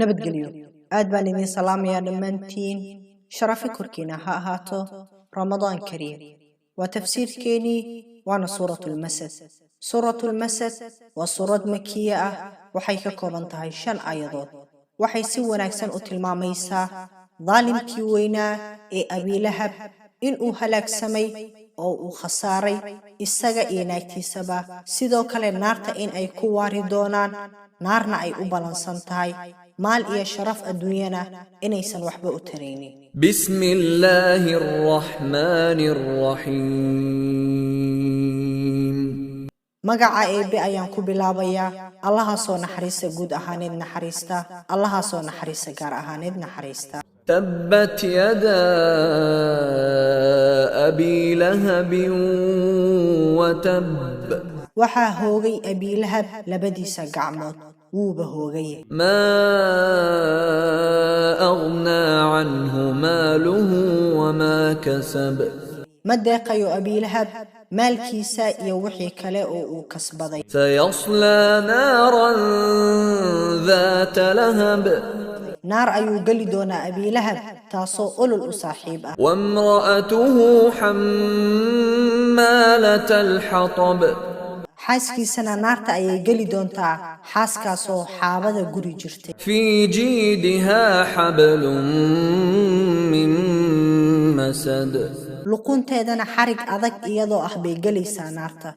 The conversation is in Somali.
Nabadgelyo. Aad baan idiin salaamayaa dhammaantiin. Sharafi korkiina ha ahaato. Ramadaan kariim. Waa tafsiirkeenii, waana Suuratulmasad. Suuratulmasad waa suurad makiya ah. Waxay ka kooban tahay shan aayadood. Waxay si wanaagsan u tilmaamaysaa daalimkii weynaa ee Abiilahab inuu halaagsamay oo uu khasaaray isaga iyo naagtiisaba, sidoo kale naarta in ay ku waari doonaan, naarna ay u ballansan tahay, maal iyo sharaf adduunyana inaysan waxba u taraynin. بسم الله الرحمن الرحيم. Magaca Eebbe ayaan ku bilaabayaa, Allahaasoo naxariista guud ahaaneed naxariista, Allahaasoo naxariista gaar ahaaneed naxariista. تبت يدا أبي لهب وتب. Waxaa hoogay Abiilahab labadiisa gacmood, wuuba hoogay. ما أغنى عنه ماله وما كسب. Ma deeqayo Abiilahab maalkiisa iyo wixii kale oo uu kasbaday. سيصلى نارا ذات لهب. Naar ayuu geli doonaa Abiilahab, taasoo olol u saaxiib ah. وامرأته حمالة الحطب. Xaaskiisana naarta ayay geli doontaa, xaaskaasoo xaabada guri jirtay. في جيدها حبل من مسد. Luqunteedana xarig adag iyadoo ah bay gelaysaa naarta.